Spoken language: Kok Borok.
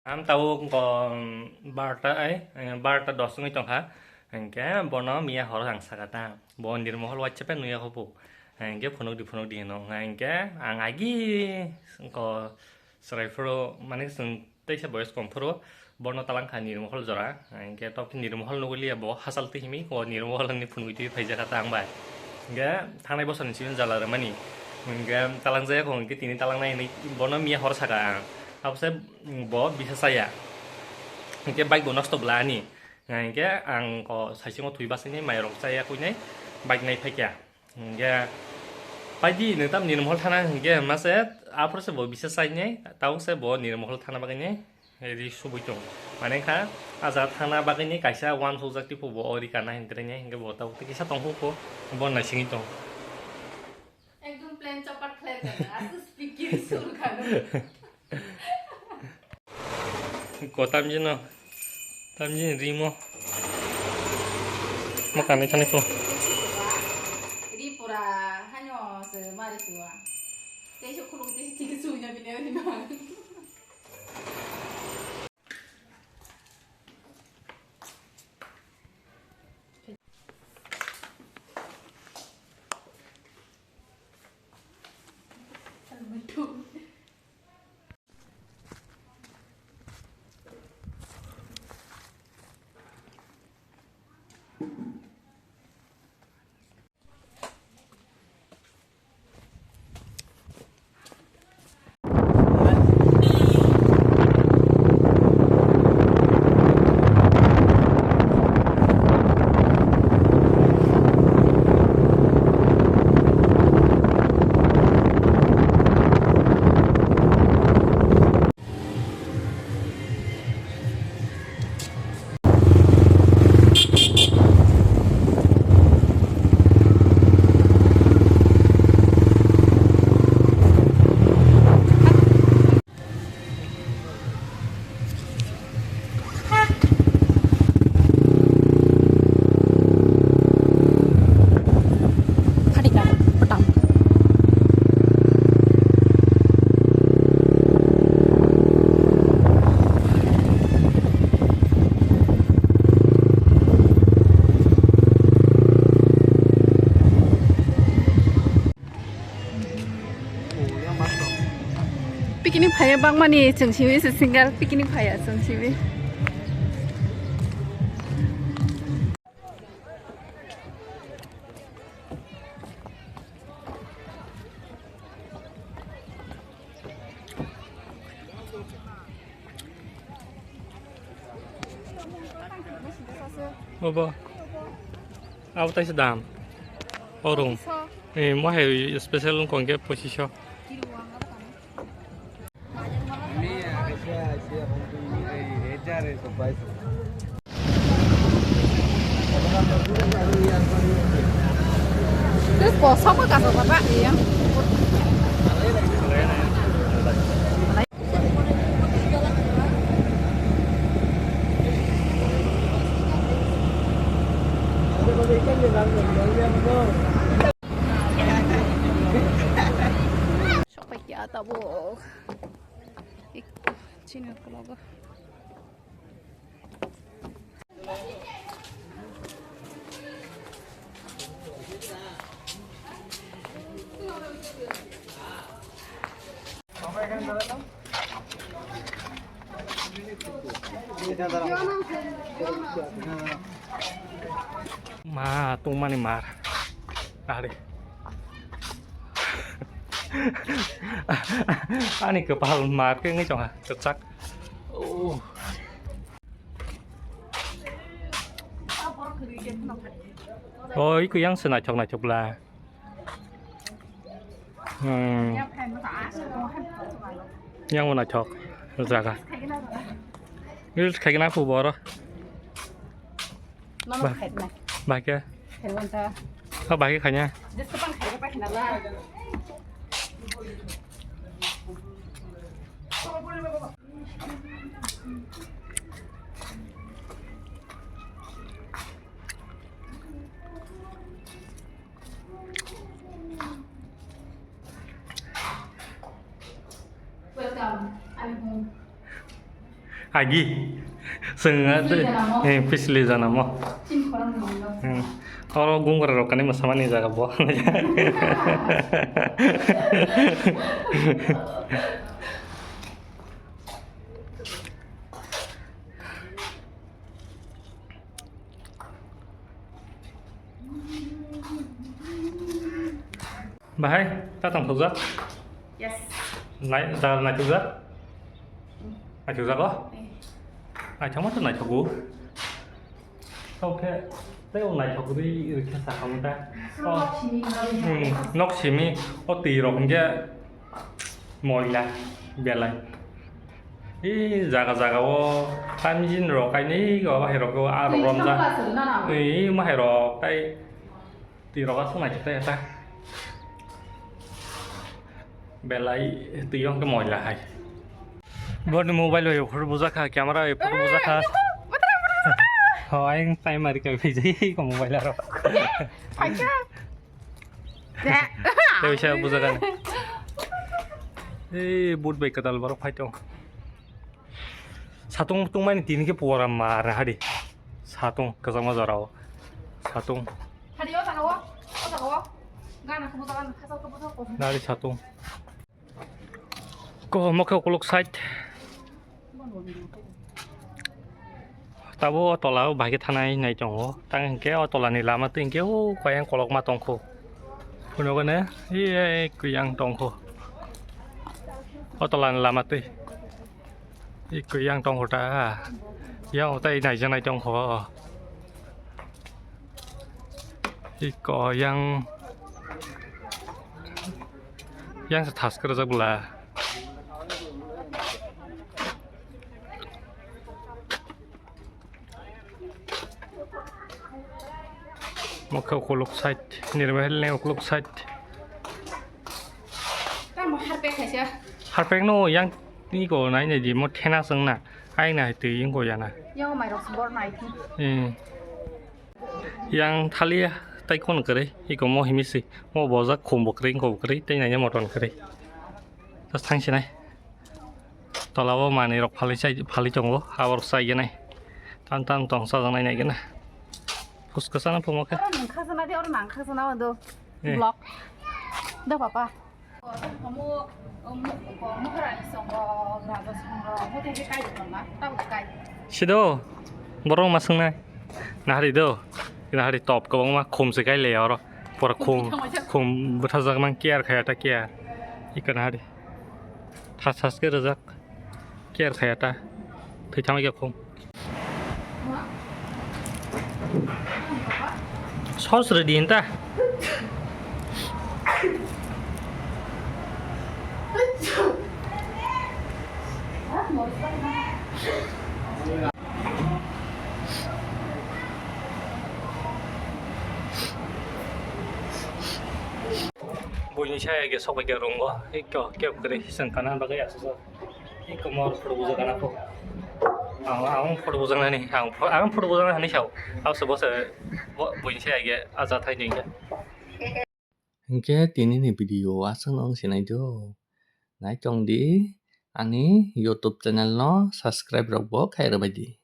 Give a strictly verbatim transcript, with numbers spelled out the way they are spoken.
Ang tabuk ko barta ai, barta dos wngwi tongkha. Hingke bono miya horo ang saka ta. Bo Nirmohol waisa pai nuya hobo. Hingke phunuk di, phunuk di hino. Hingke ang agi ko chwrai phuru, mane chwng teisa boyos kom phuru bono talang kha Nirmohol jora. Hingke tok Nirmohol nugwi liya bo hachal twi himi ko Nirmohol ni phunuk twi phaijak kha ta ang bai. Hingke thangnai bosor ni simi jala rwmani. Hingke talang jaya ko hingke tini talang nai hinwi bono miya hor saka ang. Abose bo bisa chaya. Hingke bike bo nosto bwla ani. Hingke ang ko saichung o thwi bachai nai, mairok chaya kwi nai, bike nai phaikya. Hingke paidi nwng tam Nirmohol thana hingke mase aphuru se bo bisa chai nai, tabuk se bo Nirmohol thana bagwi nai ri subui tong. Mane kha, a jaga thana bagwi nai kaisa uansukjak tipo bo o ri kana hintre nai, hingke bo tabuk tei kisa tong kho, bo naisingwi tong. Ekdom plane chopper khlai rwkha, aswk speed kiri sur kha. Ko tamjino, tamjini rimo. Mo kanai kanai ko. Ri pura hanyo se mari tuwa. Tei se khuluk tei se tiki sunya bini ani ma. Picnic phaiya bangmani chwng simi se single picnic phaiya chwng simi. Obo. Abo taisa dam. Orong. Eh, mo hai special wngkha hwnkhe pochisho. Terus kosong kok kasar bapak, iya. Sok paikya tabuk. Ik, chini kologo. Ma tongmani mar. Are. Ani kwpal mar khe wngwi tongha, kwchak. Oh. Oh, iko yang se naithok naithok bla. Hmm. Yang bo naithok jaga. Reels khaigena phu boro. Nono Bah-, khaina. Bahai khe? Khaina ta. Oh, bahai khe khaina? Just pan khaina pa khaina la. Welcome. I'm home. Agi. Seng ade. Pisli janamo. Eh, pisli janamo. Chini khorang ni no. Hmm. Oro gungra rok kani masamani jaga bo. Bahai, ta tong thokjak? Yes. Nai, ta nai thokjak? Mm. Nai thokjak o? Eh. Nai thokma to nai thogo. Tao khe, tei o nai thok ri, ri khe sa khamu ta. Oh. Nok simi, hmm, nok simi, o twi rok hingke moila belai. Ee, jaga jaga o tamjin rok kainwi o bahai rok o, ah, rok romjak. Ee, bahai rok tai twi rok aswk naithok ta. Belai twi o hwnkhe moila hai. Boni mobile bai photo bujak kha, camera bai photo bujak kha. Ho, ayang time ari kai phai jai ko mobile aro. Tei bisa bujak ani. Ee, boot bai kwtal borok phai tong. Satung tungmani tini khe puara mar hari. Satung kwchangma jorao. Satung. Hari o jaga o, o jaga o. Gana khe bujak ani, khasao khe bujak o. Nari satung. Ko mokhe ukuluk side. Tabo o tola o bahai khe thanai nai tongo. Tang hinkhe o tola ni lama twi hinkhe o koyang kolokma tongkho. Phunukgwi ne, ee, kwiyang tongkho. O tola ni lama twi. Ee, kwiyang tongkho ta. Yang o tai naijaknai tongkho. Iko yang, yang se thas kwrwjak bwla. Mokhe ukuluk side, nirmahel ni ukuluk side. Tamo harpek kaisa. Harpek no yang iko nai nai di mo thena sengna. Aina hai twi iko yana. Yang mai rok bor nai thi. Hmm. Yang thali tai khon kwrwi, iko mo himi si, mo bojak khum bo kwrwi, wngkho bo kwrwi, tei naina moton kwrwi. Just thang sinai. Tola o manwi rok phalwi chai, phalwi tongo, aborok chai gwnai. Tam tam tong chajaknai nai gwnai. Phus kwchana phungo khe. Oro nang khajana di, oro nang khajana o do. Eh. Vlog. Do papa. Sido, borok ma swngnai. Nahari do. Nahari top kwbangma khum se kai le oro. Pura khum, khum bwthajak nang care khaya ta care. Ika nahari. Thas thas khe rwjak. Care khaya ta. Thwi thangwi khe khum. Sos ready hinta. Buini saya ge sok bai ke rungo. Ikko kep kere hisan kanan bagai asosok. Iko mor photo bujak ana pho. Ang, ang photo bujak nani, ang pho-, ang photo bujak nani sao. Ang se bo se, bo, buini se aige aja thai ni. Hingke tini ni video aswk no wng sinai do. Nai tong di, ani YouTube channel no subscribe rok bo khai rwbai di.